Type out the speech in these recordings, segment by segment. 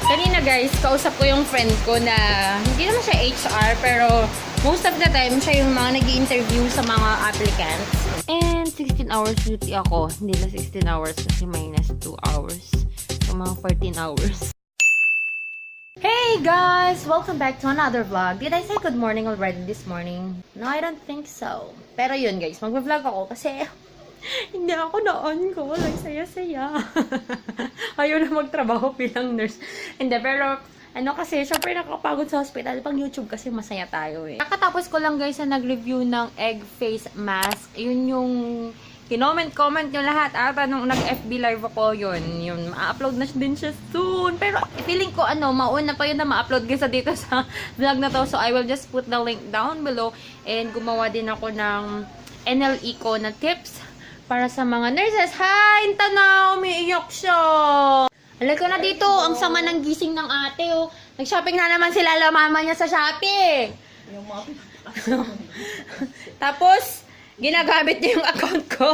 Kanina guys, kausap ko yung friend ko na hindi naman siya HR pero most of the time siya yung mga nag-i-interview sa mga applicants. And 16 hours duty ako. Hindi na 16 hours kasi minus 2 hours. So mga 14 hours. Hey guys! Welcome back to another vlog. Did I say good morning already this morning? No, I don't think so. Pero yun guys, mag-vlog ako kasi hindi ako na-on ko. Like, saya-saya. Ayaw na magtrabaho bilang nurse. Hindi, pero ano kasi, syempre nakakapagod sa hospital. Pag YouTube kasi masaya tayo eh. Nakatapos ko lang guys na nag-review ng egg face mask. Yun yung kinoment-comment nyo lahat. Nung nag-FB live ako, yun. Ma-upload na din siya soon. Pero feeling ko mauna pa yun na ma-upload kasi dito sa vlog na to. So I will just put the link down below. And gumawa din ako ng NLE ko na tips para sa mga nurses. Hi! Inta na! Umiiyak siya! Alay ko na dito. Ang sama ng gising ng ate, oh. Nag-shopping na naman sila mama niya sa Shopee. Tapos, ginagamit niya yung account ko.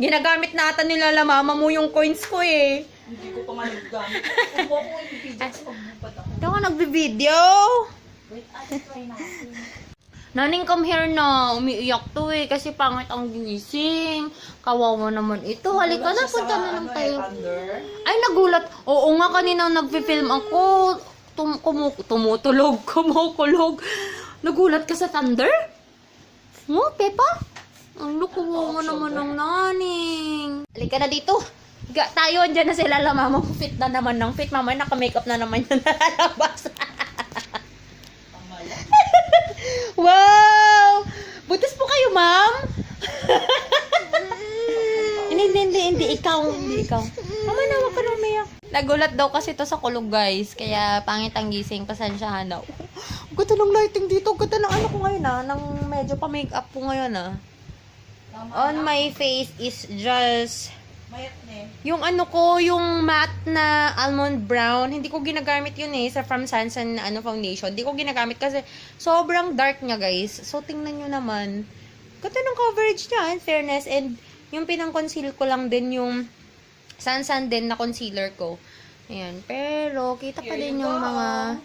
Ginagamit na ata nila mama mo yung coins ko, eh. Hindi ko pa nga naggamit. Kung mo ako ibibidyo sa magbupat ako. Ito ako nagbe-video. Wait, try natin. Naning, come here na. Umiiyak to eh. Kasi pangit ang gising. Kawawa naman ito. Halika na, punta na lang tayo. Ay, nagulat. Oo nga, kanina nagpi-film ako. Kumukulog. Nagulat ka sa thunder? Oh, Pepa? Ang lukuwa mo naman ng naning. Halika na dito. Higa tayo. Andiyan na sila. Mama, fit na naman ng fit. Mama, naka-makeup na naman yung nalalabas. Wow! Butis po kayo, ma'am? Hindi. Ikaw. Mama, nawag ka na umiyak. Nagulat daw kasi to sa kulog, guys. Kaya pangit ang gising. Pasensyahan daw. Ang ganda ng lighting dito. Ang ganda ng ano ko ngayon, Nang medyo pa-makeup ko ngayon, On my face is just yung yung matte na almond brown, hindi ko ginagamit yun sa From Sansan na foundation. Hindi ko ginagamit kasi sobrang dark niya, guys. So, tingnan nyo naman. Ganda ng coverage niya, in fairness. And yung pinang-conceal ko lang din yung Sansan din na concealer ko. Ayan. Pero, kita pa din yung mga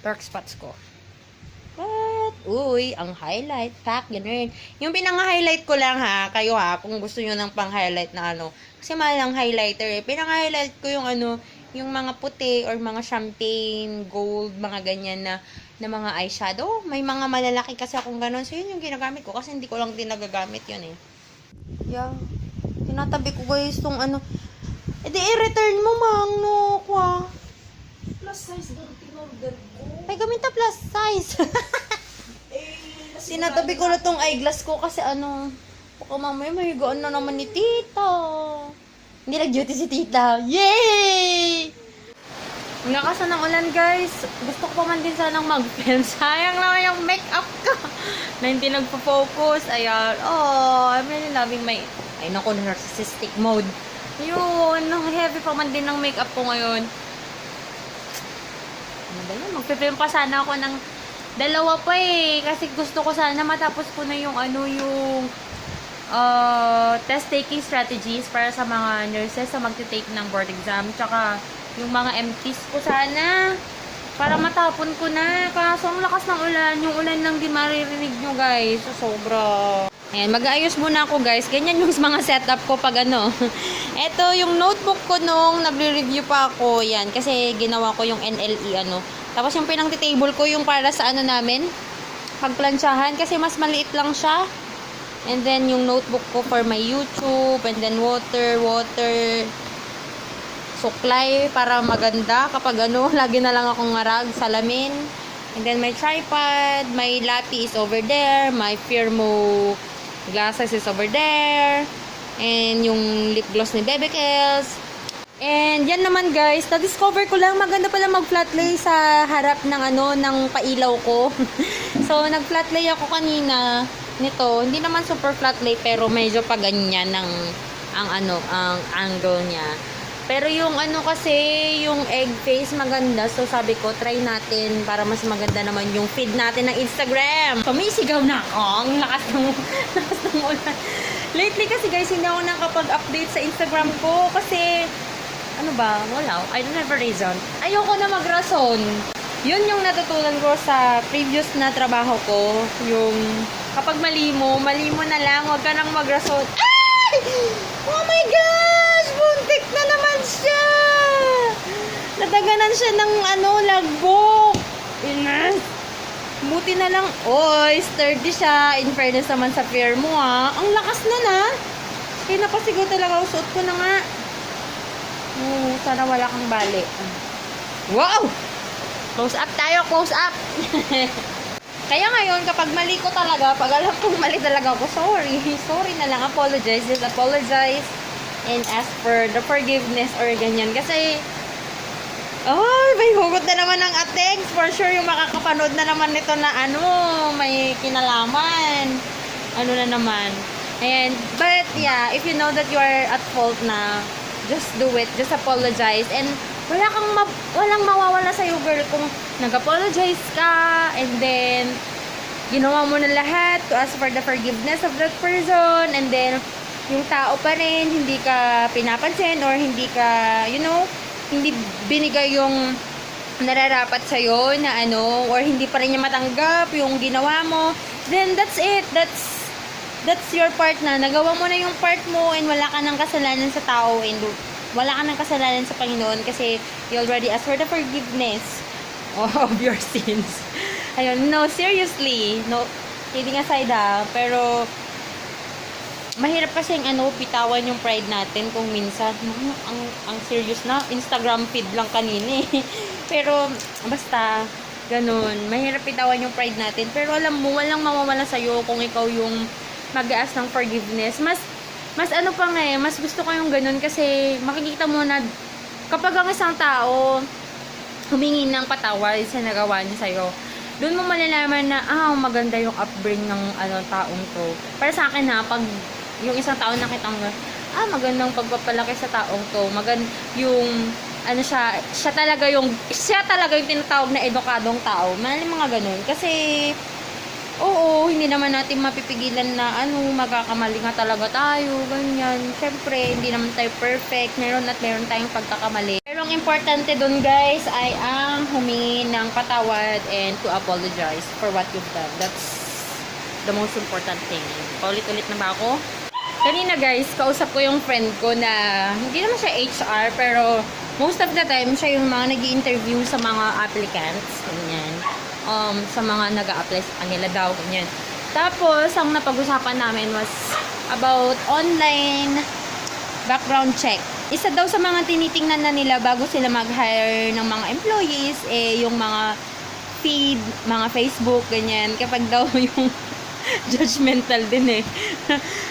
dark spots ko. Uy, ang highlight pack, ganun. Yung pinang-highlight ko lang kayo kung gusto nyo ng pang-highlight na Kasi mahal ang highlighter Pinang-highlight ko yung yung mga puti or mga champagne, gold, mga ganyan na mga eyeshadow. May mga malalaki kasi akong ganun. So, yun yung ginagamit ko kasi hindi ko lang din nagagamit yun Yeah. Tinatabi ko guys tong di i-return mo, kwa. Plus size daw tinorder ko. Ay, gamit na plus size. Sinatabi ko na tong eyeglass ko kasi baka mamaya mahigaan na naman ni tita. Hindi nag-duty si tita. Yay! Ang lakas na ng ulan, guys. Gusto ko pa man din sanang mag-film. Sayang lang yung makeup ko. Na hindi nagpo-focus. Ayan. Oh, I'm really loving my narcissistic mode. Yun. Heavy pa man din ng makeup ko ngayon. Ano ba yun? Mag-film pa sana ako ng dalawa pa kasi gusto ko sana matapos ko na yung test taking strategies para sa mga nurses sa magte-take ng board exam. Tsaka yung mga MTs ko sana para matapon ko na. Kaso ang lakas ng ulan. Yung ulan lang di maririnig nyo, guys. So, sobra. Ayan, mag-aayos muna ako, guys. Ganyan yung mga setup ko pag Ito yung notebook ko nung nagre-review pa ako. Yan, kasi ginawa ko yung NLE Tapos yung pinang-table ko yung para sa namin, pagplansyahan. Kasi mas maliit lang siya. And then yung notebook ko for my YouTube. And then water. Suklay para maganda. Kapag lagi na lang akong ngarag, salamin. And then my tripod. My lapis is over there. My Firmo glasses is over there. And yung lip gloss ni Bebe Kels. And yan naman guys, na-discover ko lang maganda pala mag-flat lay sa harap ng ng pailaw ko. So nag-flat lay ako kanina nito. Hindi naman super flat lay pero medyo pa ganyan ang angle niya. Pero yung kasi yung egg face maganda. So sabi ko try natin para mas maganda naman yung feed natin ng Instagram. Sumisigaw na ako. Ang lakas ng ulan. Lately kasi guys, hindi ako nakapag-update sa Instagram ko kasi Ano ba? Wala. I don't have a reason. Ayoko na magrason. Yun yung natutunan ko sa previous na trabaho ko. Yung kapag mali mo na lang. Huwag ka nang magrason. Ay! Oh my gosh! Buntik na naman siya! Nataganan siya ng lagbok. Inas. Buti na lang. Oy, sturdy siya. In fairness naman sa pair mo Ang lakas na na. Kaya napasigaw talaga. Suot ko na nga. Sana wala kang bali. Wow! Close up tayo, close up! Kaya ngayon, kapag mali ko talaga, pag alam kong mali talaga ako, sorry. Sorry na lang, apologize. Just apologize and ask for the forgiveness or ganyan. Kasi, may hugot na naman ng atex. For sure, yung makakapanood na naman nito na may kinalaman. Ano na naman. But yeah, if you know that you are at fault na, just do it. Just apologize. And walang mawawala sa'yo, girl, kung nag-apologize ka, and then, ginawa mo na lahat to ask for the forgiveness of that person, and then, yung tao pa rin, hindi ka pinapansin, or hindi ka, hindi binigay yung nararapat sa'yo na or hindi pa rin niya matanggap yung ginawa mo, then that's it. That's your part na. Nagawa mo na yung part mo, and wala ka ng kasalanan sa tao, and wala ka ng kasalanan sa Panginoon kasi you already asked for the forgiveness of your sins. Ayun, no, seriously. No, kidding aside pero mahirap kasi pitawan yung pride natin kung minsan, ang serious na, Instagram feed lang kanina Pero, basta, ganun, mahirap pitawan yung pride natin. Pero alam mo, walang mawawala sa'yo kung ikaw yung mag-ask ng forgiveness. Mas mas gusto ko yung ganun kasi makikita mo na kapag ang isang tao humingi ng patawad sa nagawa niya sa'yo, doon mo malalaman na, maganda yung upbringing ng taong to. Para sa akin pag yung isang tao nakita mo, magandang pagpapalaki sa taong to, yung, siya talaga yung tinatawag na edukadong tao. Maling mga ganun. Kasi, hindi naman natin mapipigilan na magkakamali nga talaga tayo, ganyan. Siyempre, hindi naman tayo perfect. Meron tayong pagkakamali. Pero ang importante dun, guys, ay ang humingi ng patawad and to apologize for what you've done. That's the most important thing. Paulit-ulit na ba ako? Kanina, guys, kausap ko yung friend ko na hindi naman siya HR, pero most of the time, siya yung mga nag-i-interview sa mga applicants. Ganyan. Sa mga nag-a-apply sa kanila daw, ganyan. Tapos, ang napag-usapan namin was about online background check. Isa daw sa mga tinitingnan na nila bago sila mag-hire ng mga employees, yung mga feed, mga Facebook, ganyan. Kapag daw yung judgmental din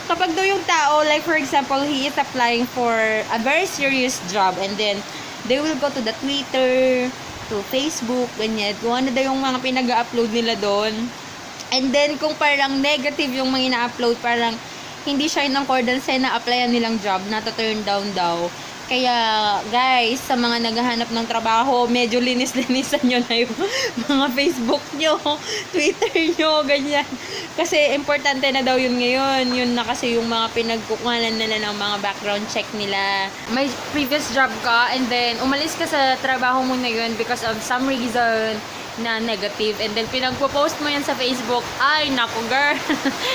Kapag daw yung tao, like for example, he is applying for a very serious job, and then, they will go to the Twitter, to Facebook, ganyan. Kung ano daw yung mga pinag-upload nila doon. And then, kung parang negative yung mga ina-upload, parang hindi siya in accordance sa na-applyan nilang job, na-turn down daw. Kaya, guys, sa mga naghahanap ng trabaho, medyo linis-linisan nyo na yung mga Facebook nyo, Twitter nyo, ganyan. Kasi, importante na daw yun ngayon. Yun na kasi yung mga pinagkukuhanan nila ng mga background check nila. May previous job ka, and then, umalis ka sa trabaho mo na yun because of some reason na negative, and then pinagpo-post mo yan sa Facebook, ay naku girl,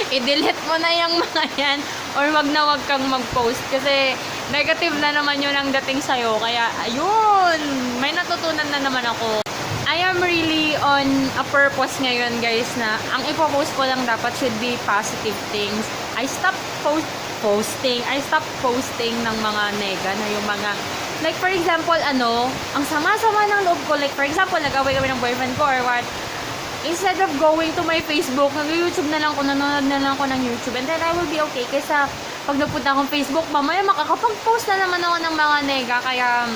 i-delete mo na yung mga yan, or wag kang mag-post kasi negative na naman yun ang dating sa'yo. Kaya ayun, may natutunan na naman ako. I am really on a purpose ngayon, guys, na ang ipo-post ko lang dapat should be positive things. I stopped posting ng mga nega na yung mga, like for example, ang sama-sama ng loob ko, like for example, nag-away kami ng boyfriend ko or what, instead of going to my Facebook, nag-YouTube na lang ko, nanonood na lang ko ng YouTube, and then I will be okay. Kaysa pag napunta akong Facebook, mamaya makakapag-post na naman ako ng mga nega. Kaya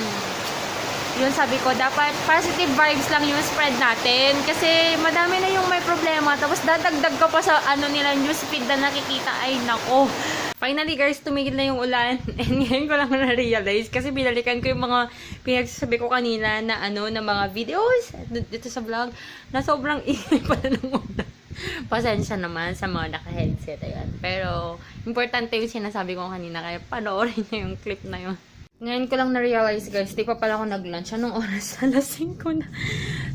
yun, sabi ko, dapat positive vibes lang yung spread natin. Kasi madami na yung may problema. Tapos dadagdag ka pa sa nila newsfeed na nakikita. Ay, nako. Finally, guys, tumigil na yung ulan. And ngayon ko lang na-realize. Kasi binalikan ko yung mga pinagsasabi ko kanina na na mga videos dito sa vlog. Na sobrang ingay pala ng ulan. Pasensya naman sa mga naka-headset. Ayan. Pero, importante yung sinasabi ko kanina. Kaya panoorin niyo yung clip na yun. Ngayon ko lang na-realize guys, di pa pala ako nag-lunch. Anong oras? Alas 5 na.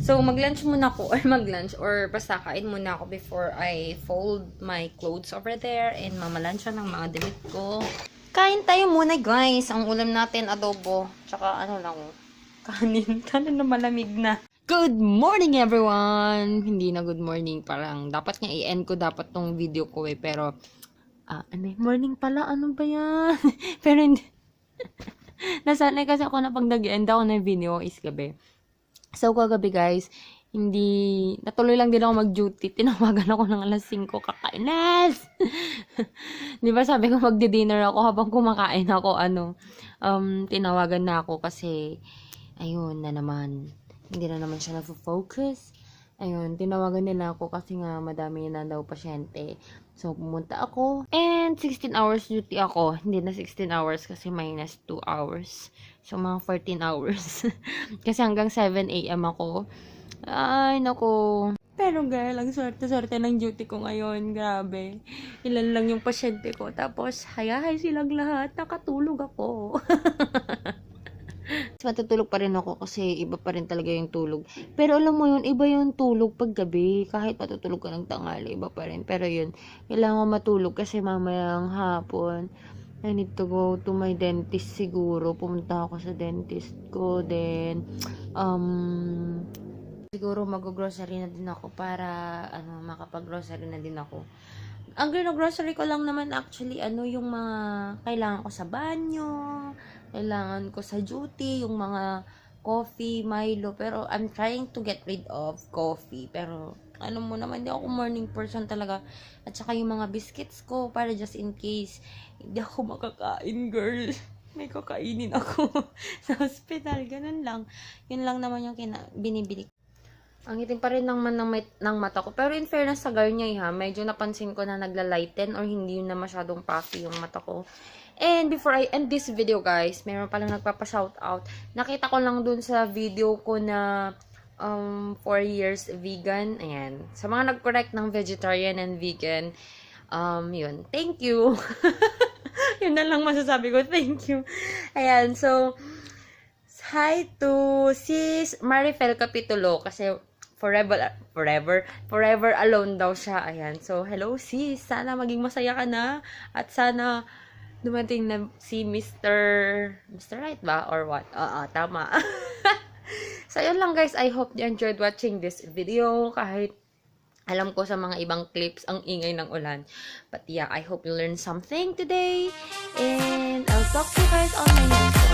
So, mag-lunch muna ako or basta kain muna ako before I fold my clothes over there and mamalansya ng mga damit ko. Kain tayo muna guys. Ang ulam natin, adobo. Tsaka ano lang, kanin. Kanin na malamig na. Good morning everyone! Hindi na good morning. Parang dapat nga i-end ko dapat tong video ko eh. Pero, morning pala. Ano ba yan? Pero hindi. Nasanay kasi ako na pag nag-end ako ng video is gabi. So, kagabi guys, natuloy lang din ako mag-duty. Tinawagan ako ng alas 5, kakainas! Di ba sabi ko magdi-dinner ako habang kumakain ako, tinawagan na ako kasi, ayun na naman, hindi na naman siya nag-focus. Ayun, tinawagan nila ako kasi nga madami na daw pasyente. So, pumunta ako. And 16 hours duty ako. Hindi na 16 hours kasi minus 2 hours. So, mga 14 hours. Kasi hanggang 7 a.m. ako. Ay, nako. Pero girl, ang swerte-swerte ng duty ko ngayon. Grabe. Ilan lang yung pasyente ko. Tapos, hayahay silang lahat. Nakatulog ako. Matutulog pa rin ako kasi iba pa rin talaga yung tulog. Pero alam mo yun, iba yung tulog pag gabi. Kahit matutulog ka ng tanghali, iba pa rin. Pero yun, kailangan matulog kasi mamayang hapon. I need to go to my dentist siguro. Pumunta ako sa dentist ko. Then, siguro mag-grocery na din ako para, makapag-grocery na din ako. Ang grocery ko lang naman actually, yung mga kailangan ko sa banyo, kailangan ko sa duty, yung mga coffee, Milo, pero I'm trying to get rid of coffee, pero alam mo naman, hindi ako morning person talaga, at saka yung mga biscuits ko, para just in case, hindi ako makakain, girl, may kakainin ako sa hospital, ganun lang, yun lang naman yung binibili. Ang itim pa rin ng mata ko. Pero in fairness sa Garnier medyo napansin ko na nagla-lighten or hindi na masyadong puffy yung mata ko. And before I end this video guys, meron palang nagpapa-shoutout. Nakita ko lang dun sa video ko na 4 years vegan. Ayan. Sa mga nag-correct ng vegetarian and vegan, yun. Thank you. Yun na lang masasabi ko. Thank you. Ayan. So, hi to sis Marifel Capitulo kasi forever alone daw siya. Ayan. So, hello sis. Sana maging masaya ka na. At sana dumating na si Mr. Right ba? Or what? Tama. So, yun lang guys. I hope you enjoyed watching this video. Kahit alam ko sa mga ibang clips, ang ingay ng ulan. But yeah, I hope you learned something today. And I'll talk to you guys on my next